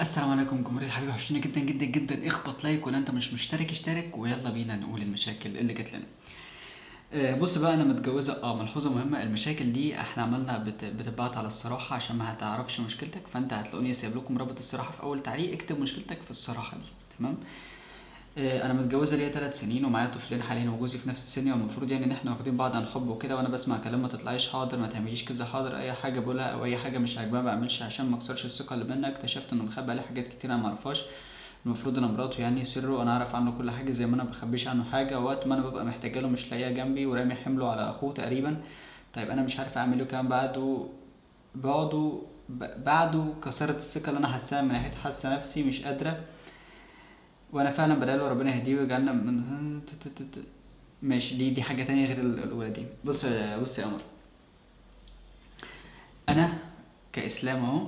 السلام عليكم جمهور الحبيب، وحشتونا جدا جدا جدا. اخبط like، ولا انت مش مشترك اشترك، ويلا بينا نقول المشاكل اللي جت لنا. بص بقى، انا متجوزة. ملحوظة مهمه، المشاكل دي احنا عملنا بتتبعت على الصراحة عشان ما هتعرفش مشكلتك، فانت هتلاقوني سايب لكم رابط الصراحة في اول تعليق، اكتب مشكلتك في الصراحة دي، تمام؟ انا متجوزة ليا 3 سنين ومعايا طفلين حاليا، وجوزي في نفس سني، والمفروض يعني ان احنا واخدين بعض عن حب وكده، وانا بسمع كلام ما تطلعيش حاضر، ما تعمليش كذا حاضر، اي حاجة بقولها او اي حاجة مش عاجباها ما بعملش عشان ما اكسرش الثقة اللي بينا. اكتشفت انه مخبي عليه حاجات كتير انا ما اعرفهاش، المفروض انا مراته يعني سره، انا اعرف عنه كل حاجة زي ما انا ما بخبيش عنه حاجة، وقت ما انا ببقى محتاجه له مش لاقيه جنبي، ورامي حمله على اخوه تقريبا. طيب انا مش عارفه اعمل ايه كمان بعده بعده كسرت الثقة اللي انا حاساها من ناحيته، حاسه نفسي مش قادرة، وانا فعلا بدعي له ربنا يهديه ويجعلنا من ماشي. دي حاجة تانية غير الاولى دي. بص يا قمر، انا كاسلام اهو،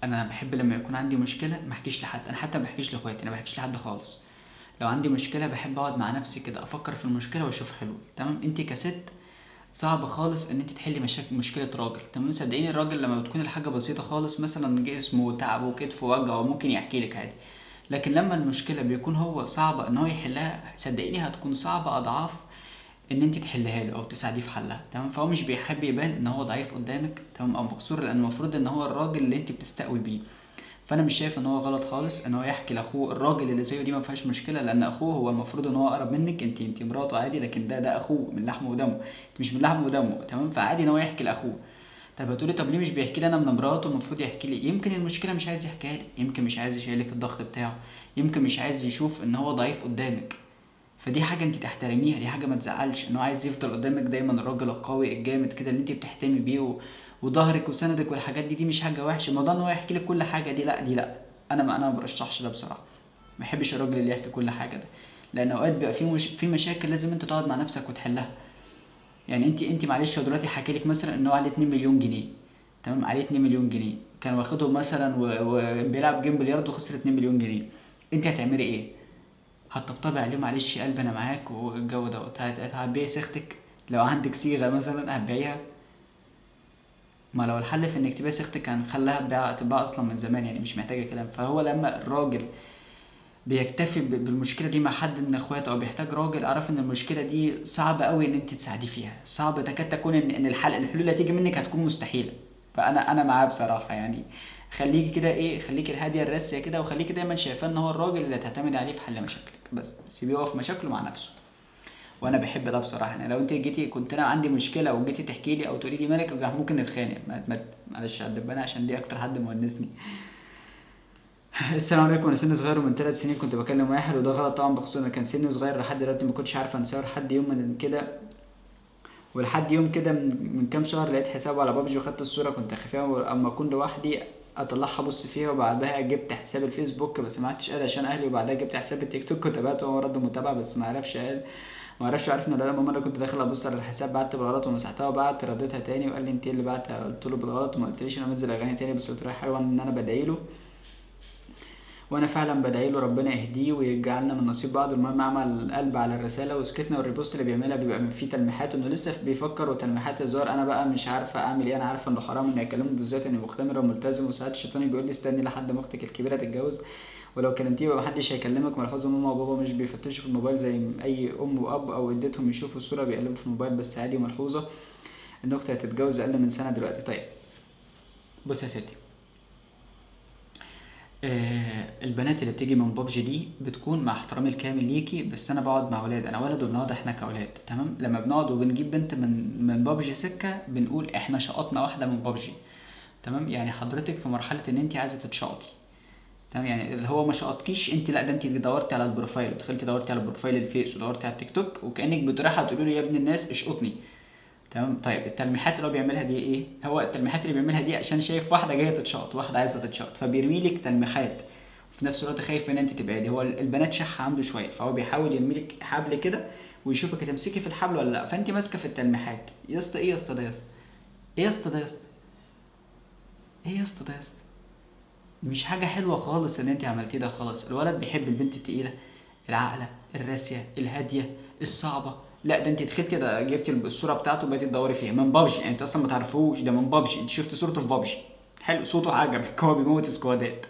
انا بحب لما يكون عندي مشكلة ما احكيش لحد، انا حتى ما بحكيش لاخواتي، انا ما بحكيش لحد خالص. لو عندي مشكلة بحب اقعد مع نفسي كده افكر في المشكلة واشوف حلول، تمام؟ انت كست صعب خالص ان انت تحلي مشكلة راجل، تمام؟ صدقيني الراجل لما بتكون الحاجة بسيطة خالص، مثلا جسمه وتعبه وكتفه وجعه، ممكن يحكي لك عادي، لكن لما المشكلة بيكون هو صعبة ان هو يحلها، صدقيني هتكون صعبة اضعاف ان انت تحلها له او تساعديه في حلها، تمام؟ فهو مش بيحب يبان ان هو ضعيف قدامك، تمام، او مكسور، لان المفروض ان هو الراجل اللي انت بتستقوي بيه. فانا مش شايف ان هو غلط خالص ان هو يحكي لاخوه الراجل اللي زيه، دي ما فيهاش مشكلة، لان اخوه هو المفروض ان هو اقرب منك، انت مراته عادي، لكن ده اخوه من لحمه ودمه، انت مش من لحمه ودمه، تمام؟ فعادي ان هو يحكي لاخوه. طب هتقولي طب ليه مش بيحكي لي انا من مراته؟ المفروض يحكي لي. يمكن المشكلة مش عايز يحكيها لي، يمكن مش عايز يشيلك الضغط بتاعه، يمكن مش عايز يشوف ان هو ضعيف قدامك، فدي حاجة انت تحترميها، دي حاجة ما تزعلش، ان هو عايز يفضل قدامك دايما الراجل القوي الجامد كده اللي انت بتحتمي بيه وظهرك وسندك والحاجات دي، دي مش حاجة وحشة. الموضوع ان هو يحكي لك كل حاجة دي لا، دي لا، انا ما برشحش ده بصراحة، ما بحبش الراجل اللي يحكي كل حاجة ده، لان اوقات بيبقى في مشاكل لازم انت تقعد مع نفسك وتحلها. يعني انت معلش لو دلوقتي حكي لك مثلا ان هو عليه 2 مليون جنيه، تمام؟ عليه 2 مليون جنيه كان واخدهم مثلا وبيلعب جيم بلياردو وخسر 2 مليون جنيه، انت هتعملي ايه؟ هتطبطبي عليه معلش يا قلبي انا معاك والجو دوت، هتبيعي سيختك لو عندك صيغة مثلا هتبيعيها؟ ما لو الحل في انك تبيعي سيختك كان خلاها تباع اصلا من زمان، يعني مش محتاجه كلام. فهو لما الراجل بيكتفي بالمشكلة دي مع حد من اخواته او بيحتاج راجل، اعرف ان المشكلة دي صعبة قوي ان انت تساعديه فيها، صعب تكاد تكون ان الحلول اللي هتيجي منك هتكون مستحيلة. فانا معاه بصراحة، يعني خليكي كده ايه، خليكي الهادية الراسية كده، وخليكي دايما شايفاه ان هو الراجل اللي هتعتمد عليه في حل مشاكلك، بس سيبيه يقف مشاكله مع نفسه. وانا بحب ده بصراحة، يعني لو انت جيتي كنت انا عندي مشكلة وجيتي تحكي لي او تقولي لي مالك، ممكن نتخانق، معلش على الدبانه عشان دي اكتر حد مونسني. السلام عليكم، انا سني صغير ومن 3 سنين كنت بكلم واحد، وده غلط طبعا، بخصوص ان كان سني صغير لحد دلوقتي ما كنتش عارفه انساه، لحد يوم من كده، ولحد يوم كده من كام شهر لقيت حسابه على بابجي وخدت الصورة كنت خفيها، واما اكون لوحدي اطلعها ابص فيها، وبعدها جبت حساب الفيسبوك بس ما عدتش قادر عشان اهلي، وبعدها جبت حساب التيك توك وتابعته وهو رد متابعه بس ما عرفش قال ما عرفش عرفني ولا لا. المهم انا كنت داخل ابص على الحساب، بعت بالغلط ومسحتها، وبعت رديتها تاني وقال لي انت اللي بعتها، قلت له بالغلط وما قلتليش انا بنزل اغاني تاني، بس قلت له حلوة ان انا بدعي له، وانا فعلا بدعي له ربنا يهديه ويجعلنا من نصيب بعض. المهم عمل قلب على الرسالة وسكتنا، وال repost اللي بيعملها بيبقى من فيه تلميحات انه لسه بيفكر وتلميحات هزار. انا بقى مش عارفه اعمل ايه، انا عارفه انه حرام اني اكلمه، بالذات اني مختمره وملتزم، وساعات الشيطان بيقول لي استني لحد ما اختك الكبيرة تتجوز ولو كلمتيه يبقى محدش هيكلمك. ملحوظة ماما وبابا مش بيفتشوا في الموبايل زي اي ام واب او اديتهم يشوفوا صوره بيقلبوا في الموبايل بس عادي. ملحوظة ان اختي هتتجوز اقل من سنة دلوقتي. طيب بص يا ستي، البنات اللي بتيجي من بابجي دي بتكون مع احترامي الكامل ليكي، بس انا بقعد مع اولاد، انا ولد وبنقعد احنا كاولاد، تمام؟ لما بنقعد وبنجيب بنت من بابجي سكة بنقول احنا شقطنا واحدة من بابجي، تمام؟ يعني حضرتك في مرحلة ان انت عايزه تتشقطي، تمام؟ يعني اللي هو ما شقطكيش انت، لا ده انت اللي دورتي على ال profile ودخلتي دورتي على profile الفيس ودورتي على التيك توك، وكانك بتروحي وتقولي له يا ابن الناس اشقطني، تمام؟ طيب التلميحات اللي هو بيعملها دي ايه؟ هو التلميحات اللي بيعملها دي عشان شايف واحدة جاية تتشقط، واحدة عايزه تتشقط، فبيرمي لك تلميحات، وفي نفس الوقت خايف ان انت تبعدي. هو البنات شح عنده شوية، فهو بيحاول يرمي لك حبل كده ويشوفك هتمسكي في الحبل ولا لا، فانت ماسكه في التلميحات. يا اسطى ايه يا اسطى ده يا اسطى؟ ايه يا اسطى ده يا اسطى؟ ايه يا اسطى ده يا اسطى؟ مش حاجة حلوة خالص اللي انت عملتيه ده خالص. الولد بيحب البنت التقيله، العاقلة، الراسية، الهادية، الصعبة. لا ده انت دخلتي ده جبتي الصورة بتاعته وبقيتي تدوري فيها من بابجي، يعني انت اصلا ما تعرفوش ده من بابجي، انت شفت صورته في بابجي، حلو صوته عجبك، هو بيموت سكوادات،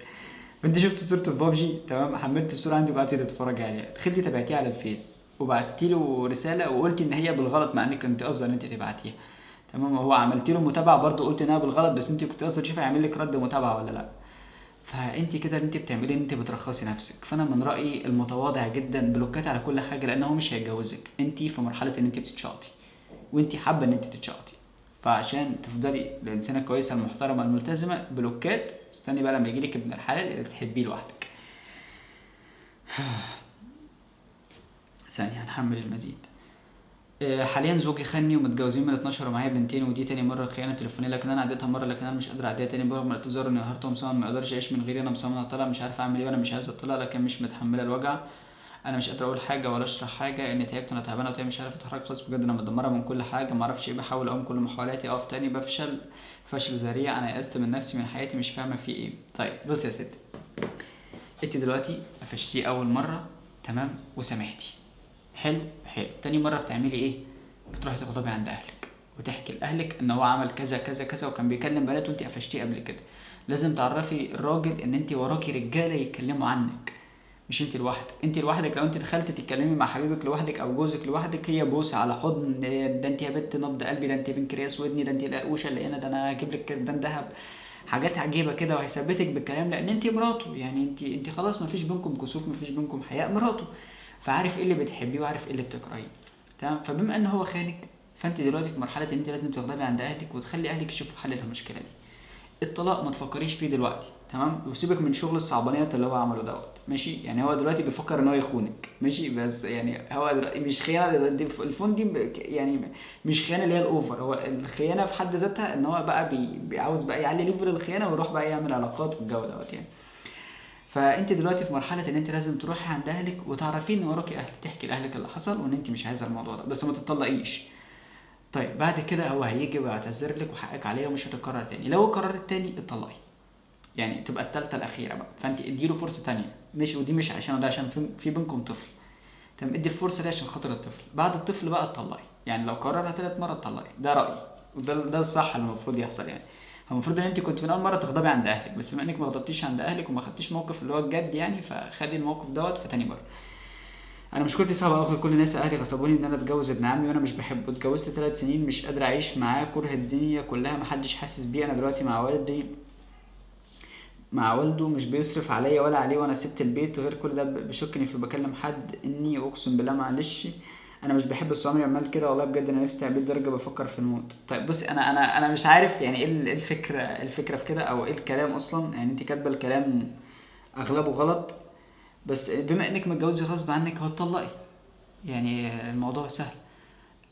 فانت شفت صورته في بابجي، تمام، حملت الصورة عندي وقعدتي تتفرجي عليها، دخلتي تابعتيه على الفيس وبعتي له رسالة وقلتي ان هي بالغلط مع انك كنت قصدك ان انت تبعتيها، تمام. هو عملتي له متابعه برضه قلت انها بالغلط، بس انت كنت قصدك تشوفي هيعمل لك رد متابعه ولا لا. فانت كده اللي انت بتعمليه ان انت بترخصي نفسك. فانا من رايي المتواضع جدا بلوكات على كل حاجة، لان هو مش هيتجوزك، انت في مرحلة ان انت بتتشقطي وانت حابة ان انت تتشقطي، فعشان تفضلي الانسانة الكويسة المحترمة الملتزمه بلوكات. استني بقى لما يجيلك ابن الحلال اللي تحبيه لوحدك. ثانية هنحمل المزيد. حاليا زوجي خاني ومتجوزين من 12 ومعايا بنتين، ودي تاني مرة خيانة تليفونيه، لكن انا عديتها مرة، لكن انا مش قادرة اعديها تاني برغم الاعتذار اني انهارت ومصمم ما اقدرش اعيش من غيري، انا مصمم اطلع مش عارفه اعمل ايه، وانا مش عايزه اطلع لكن مش متحملة الوجع، انا مش قادرة اقول حاجة ولا اشرح حاجة، اني تعبت، انا تعبانة وطيب مش عارفه اتحرك خالص بجد، انا متدمره من كل حاجة، ما اعرفش ايه، بحاول اقوم كل محاولاتي اقف تاني بفشل فشل ذريع، انا يأست من نفسي من حياتي مش فاهمه في ايه. طيب بصي يا ستي، انت دلوقتي قفشتيه اول مرة، تمام، وسامحتي، حلو حلو. تاني مرة بتعملي ايه؟ بتروحي تغضبي عند اهلك وتحكي لاهلك ان هو عمل كذا كذا كذا وكان بيكلم بنات وانت قفشتيه قبل كده. لازم تعرفي الراجل ان انت وراكي رجاله يتكلموا عنك، مش انت لوحدك. انت لوحدك لو انت دخلت تتكلمي مع حبيبك لوحدك او جوزك لوحدك هي بوسه على حضن، ده انت يا بنت نبض قلبي، ده انت بنكرياس ودني، ده انت القرقوشه اللي هنا، ده انا هجيب لك ده ذهب، حاجات عجيبة كده، وهيثبتك بالكلام لان انت مراته، يعني انت خلاص مفيش بينكم كسوف، مفيش بينكم حياء، مراته، فعارف ايه اللي بتحبيه وعارف ايه اللي بتكرهيه، تمام. فبما ان هو خانك فانت دلوقتي في مرحلة ان انت لازم تغضبي عند اهلك وتخلي اهلك يشوفوا حل للمشكلة دي. الطلاق ما تفكريش فيه دلوقتي، تمام، وسيبك من شغل الصعبانيات اللي هو عمله دوت، ماشي. يعني هو دلوقتي بيفكر ان هو يخونك، ماشي، بس يعني هو دلوقتي مش خيانة، دي الفون دي يعني مش خيانة اللي هي ال over، هو الخيانة في حد ذاتها ان هو بقى بيعاوز بقى يعلي level الخيانة ويروح بقى يعمل علاقات والجو دوت يعني. فانت دلوقتي في مرحلة ان انت لازم تروحي عند اهلك وتعرفي ان وراكي اهل، تحكي لاهلك اللي حصل وان انت مش عايزه الموضوع ده، بس ما تطلقيش. طيب بعد كده هو هيجي ويعتذر لك وحقك عليه ومش هتتكرر تاني، لو قررت تاني اتطلقي، يعني تبقى التالتة الأخيرة بقى، فأنت اديله فرصة تانية، ماشي، ودي مش عشان ده، عشان في بينكم طفل، تمام، ادي الفرصة دي عشان خاطر الطفل، بعد الطفل بقى اتطلقي، يعني لو قررها تالت مرة اتطلقي، ده رأيي وده ده الصح اللي المفروض يحصل. يعني المفروض ان انت كنت من اول مرة تغضبي عند اهلك، بس بما انك ما غضبتيش عند اهلك وما خدتيش موقف اللي هو الجد يعني، فخلي الموقف دوت في تاني مرة. انا مشكلتي صعبة اخر، كل الناس اهلي غصبوني ان انا اتجوز ابن عمي وانا مش بحبه، اتجوزت 3 سنين مش قادرة اعيش معاه، كره الدنيا كلها محدش حاسس بيه، انا دلوقتي مع والدي، مع والده مش بيصرف عليا ولا عليه، وانا سبت البيت، غير كل ده بشكني في بكلم حد اني اقسم بالله معلش انا مش بحب الصوامي عمال كده والله بجد انا نفسي تعبت لدرجة بفكر في الموت. طيب بصي، انا مش عارف يعني ايه الفكرة في كده او ايه الكلام اصلا، يعني انت كاتبه الكلام اغلبه غلط، بس بما انك متجوزة غصب عنك هو اتطلقي، يعني الموضوع سهل.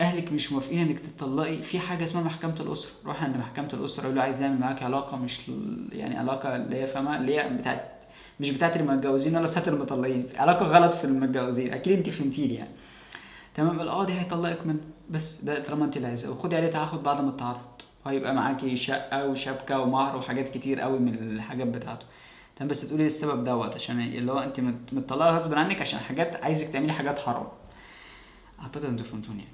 اهلك مش موافقين انك تتطلقي، في حاجة اسمها محكمة الاسرة، روح عند محكمة الاسرة قول له عايز اعمل معاك علاقة، مش يعني علاقة اللي هي فاهمه، اللي هي بتاعت، مش بتاعت المتجوزين ولا بتاعت المطلقين، علاقة غلط في المتجوزين، اكيد انت فهمتيني يعني، تمام. القاضي هيطلقك منه، بس ده طالما انت اللي عايزاه، وخدي عليه تعهد بعد ما التعرض، وهيبقى معاكي شقه وشبكة ومهر وحاجات كتير قوي من الحاجات بتاعته، تمام. بس تقولي السبب دوت عشان اللي هو انت متطلقه غصب عنك عشان حاجات عايزك تعملي حاجات حرام. اعتقد انتوا فهمتوني يعني.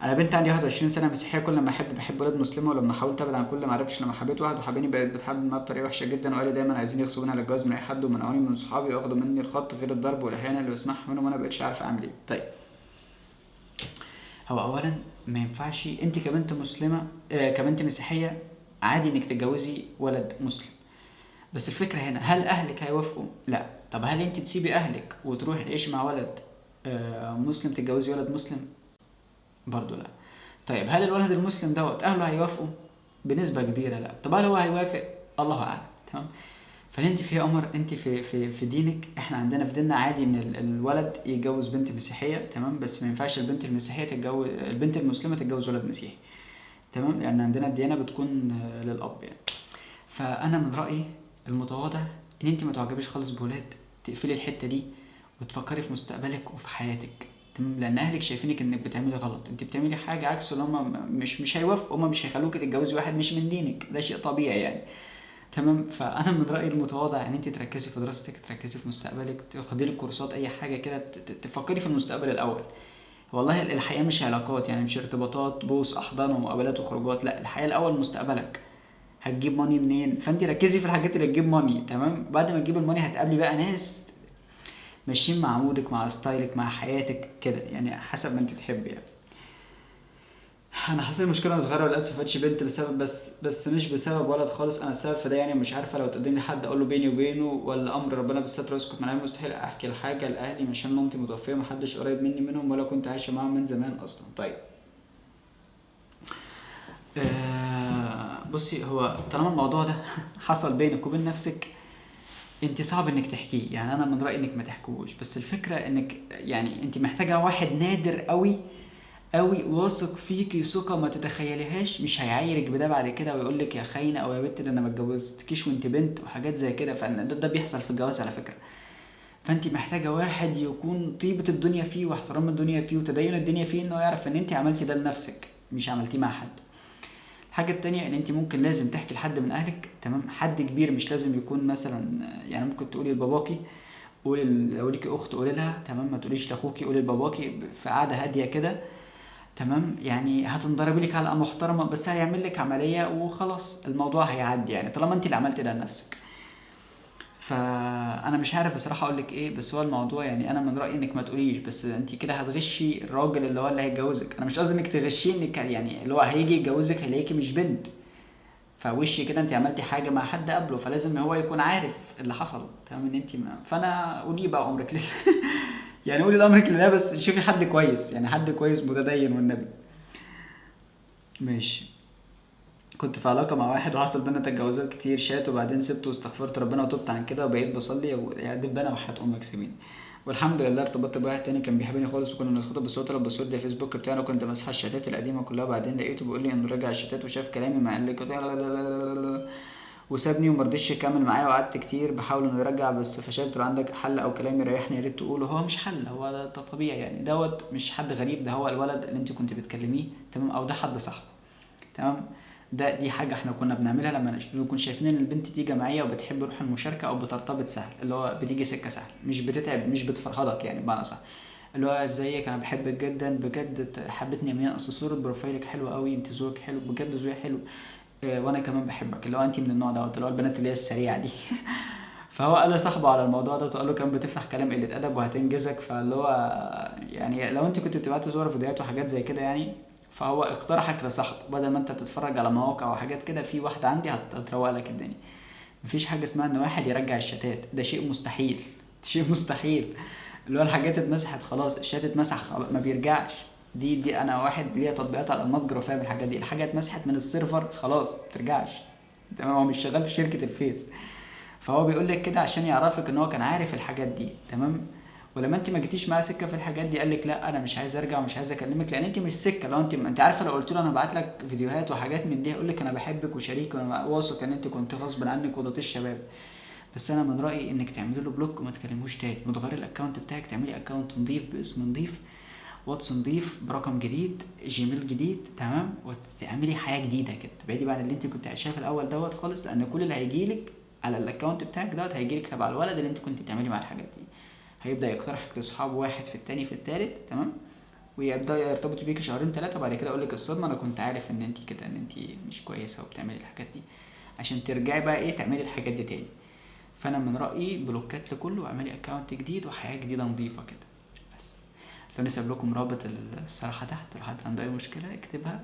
انا بنت عندي 21 سنة مسيحية، كل ما احب بحب ولاد مسلمة، ولما حاولت ابعد عن كل ما عرفتش، لما حبيت واحد وحبيني بقت بتحب معاه بطريقة وحشة جدا، وقال لي دايما عايزين يغصبوني على الجواز من اي حد ومنعوني من صحابي واخدوا مني الخط غير الضرب والاهانة اللي بسمعها منهم، وانا ما بقتش عارفه اعمل ايه. طيب هو اولا ما ينفعش انت كبنت مسلمة، كبنت مسيحية عادي انك تتجوزي ولد مسلم، بس الفكرة هنا هل اهلك هيوافقوا؟ لا. طب هل انت تسيبي اهلك وتروحي تعيشي مع ولد مسلم، تتجوزي ولد مسلم؟ برضو لا. طيب هل الولد المسلم دوت اهله هيوافقوا؟ بنسبة كبيرة لا. طب هل هو هيوافق؟ الله اعلم، تمام. فانت في امر، انت في في في دينك، احنا عندنا في ديننا عادي ان الولد يتجوز بنت مسيحية، تمام، بس ما ينفعش البنت المسيحية تتجوز البنت المسلمة تتجوز ولد مسيحي، تمام، لان عندنا الديانة بتكون للاب يعني. فانا من رايي المتواضع ان انت ما تعجبيش خالص بولاد، تقفلي الحتة دي وتفكري في مستقبلك وفي حياتك، تمام، لان اهلك شايفينك انك بتعملي غلط، انت بتعملي حاجة عكس اللي هم مش هيوافقوا، هم مش هيخلوكي تتجوزي واحد مش من دينك، ده شيء طبيعي يعني، تمام. فانا من رايي المتواضع ان انت تركزي في دراستك، تركزي في مستقبلك، تاخدي لك كورسات، اي حاجة كده، تفكري في المستقبل الاول. والله الحياة مش علاقات يعني، مش ارتباطات بوس احضان ومقابلات وخروجات، لا، الحياة الاول مستقبلك. هتجيب money منين؟ فانت ركزي في الحاجات اللي تجيب money، تمام؟ بعد ما تجيب ال money هتقابلي بقى ناس ماشيين مع mood ك، مع style ك، مع حياتك كده يعني، حسب ما انت تحبي يعني. انا حصل لي مشكلة وانا صغيرة وللاسف مبقتش بنت بسبب بس مش بسبب ولد خالص، انا السبب في ده يعني. مش عارفه لو تقدم لي حد اقول له بيني وبينه ولا امر ربنا بالستر واسكت معايا. مستحيل احكي الحاجة لاهلي عشان مامتي متوفيه ومحدش قريب مني منهم ولا كنت عايشه معاهم من زمان اصلا. طيب بصي، هو طالما الموضوع ده حصل بينك وبين نفسك انت صعب انك تحكيه يعني، انا من رايي انك ما تحكوش. بس الفكرة انك يعني انت محتاجه واحد نادر قوي قوي واثق فيكي ثقة ما تتخيليهاش، مش هيعايرك بده بعد كده ويقول لك يا خاينه او يا بنت ده انا ما اتجوزتكيش وانت بنت وحاجات زي كده. فان ده بيحصل في الجواز على فكرة. فانت محتاجه واحد يكون طيبة الدنيا فيه واحترام الدنيا فيه وتدين الدنيا فيه، انه يعرف ان انت عملتي ده لنفسك مش عملتيه مع حد. الحاجة التانية ان انت ممكن لازم تحكي لحد من اهلك، تمام؟ حد كبير، مش لازم يكون مثلا يعني، ممكن تقولي لباباكي، قولي لو ليكي اخت قولي لها، تمام؟ ما تقوليش لاخوكي، قولي لباباكي في قعدة هادية كده، تمام؟ يعني هتنضربي لك علقه محترمه، بس هيعمل لك عملية وخلاص الموضوع هيعدي يعني، طالما انت اللي عملتي ده لنفسك. فانا مش عارف بصراحة اقول لك ايه، بس هو الموضوع يعني انا من رايي انك ما تقوليش، بس انت كده هتغشي الراجل اللي هو اللي هيتجوزك. انا مش قصدي انك تغشيه، انك يعني اللي هو هيجي يتجوزك هيلاقيكي مش بنت، فوشي كده انت عملتي حاجة مع حد قبله، فلازم هو يكون عارف اللي حصل، تمام؟ ان انت ما... فانا قولي بقى امرك لله يعني قولي امرك لله، بس شوفي حد كويس يعني، حد كويس متدين والنبي. ماشي. كنت في علاقة مع واحد وحصل بينا تجاوزات كتير شات، وبعدين سبته واستغفرت ربنا وتبت عن كده وبقيت بصلي يا دبانة وحياة أمك سيبيني. والحمد لله ارتبطت بواحد تاني كان بيحبني خالص، وكنا بنتخطب، بس هو طلب باسورد الفيسبوك بتاعنا، وكنت ماسحة الشتات القديمة كلها. وبعدين لقيته بيقول لي إنه رجع الشتات وشاف كلامي مع اللي كنت وسابني ومرضيش يكمل معايا، وقعدت كتير بحاول انه يرجع بس فشلت. لو عندك حل او كلام يريحني يا ريت تقوله. هو مش حل، هو ده طبيعي يعني، دوت مش حد غريب، ده هو الولد اللي انت كنت بتكلميه، تمام؟ او ده حد صاحبه، تمام؟ دي حاجة احنا كنا بنعملها لما نكون شايفين ان البنت دي جماعية وبتحب روح المشاركة او بترتبط سهل، اللي هو بتيجي سكة سهل، مش بتتعب، مش بتفرهدك يعني بمعنى صح، اللي هو ازيك انا بحبك جدا بجد، حبتني منين، اصل صوره profile ك حلوة قوي، انت ذوقك حلو بجد، ذوقي حلو، وانا كمان بحبك، اللي هو انت من النوع دوت، اللي هو البنات اللي هي السريعة دي. فهو قال لصاحبه على الموضوع ده، وقال له كان بتفتح كلام قلة ادب وهتنجزك. فاللي هو يعني لو انت كنت بتبعتي صور فيديوهات وحاجات زي كده يعني، فهو اقترحك لصاحبه، بدل ما انت بتتفرج على مواقع وحاجات كده، في واحدة عندي هتروق لك الدنيا. مفيش حاجة اسمها ان واحد يرجع الشتات، ده شيء مستحيل، شيء مستحيل. اللي هو الحاجات اتمسحت خلاص، الشات اتمسح خلاص، ما بيرجعش. دي انا واحد ليا تطبيقات على المتجر وفاهم الحاجات دي، الحاجة اتمسحت من ال server خلاص ما بترجعش، تمام؟ هو مش شغال في شركة الفيس، فهو بيقول لك كده عشان يعرفك ان هو كان عارف الحاجات دي، تمام؟ ولما انت ما جيتيش معاه سكة في الحاجات دي قال لك لا انا مش عايز ارجع ومش عايز اكلمك، لان انت مش سكة. لو انت عارفه، لو قلت له انا هبعت لك فيديوهات وحاجات من دي هيقول لك انا بحبك وشريك وانا واثق ان انت كنت غصب عنك وضغط الشباب. بس انا من رايي انك تعملي له block وما تكلموش تاني، وتغيري ال account بتاعك، تعملي account نظيف باسم نظيف، واتس نظيف برقم جديد، جيميل جديد، تمام؟ وتعملي حياة جديدة كده، تبعدي بقى عن اللي انت كنت عايشاه في الاول دوت خالص، لان كل اللي هيجيلك على ال account بتاعك دوت هيجيلك تبع الولد اللي انت كنت بتعملي معاه الحاجات دي. هيبدا يقترحك لاصحابه، واحد في التاني في التالت، تمام؟ ويبدا يرتبطوا بيكي شهرين تلاتة، وبعد كده يقول لك الصدمة انا كنت عارف ان انت كده، ان انت مش كويسة وبتعملي الحاجات دي، عشان ترجعي بقى ايه تعملي الحاجات دي تاني. فانا من رايي بلوكات لكله، واعملي account جديد وحياه جديدة نظيفة كده. بس فانا سايب لكم رابط الصراحة تحت، لو حد عنده اي مشكلة اكتبها.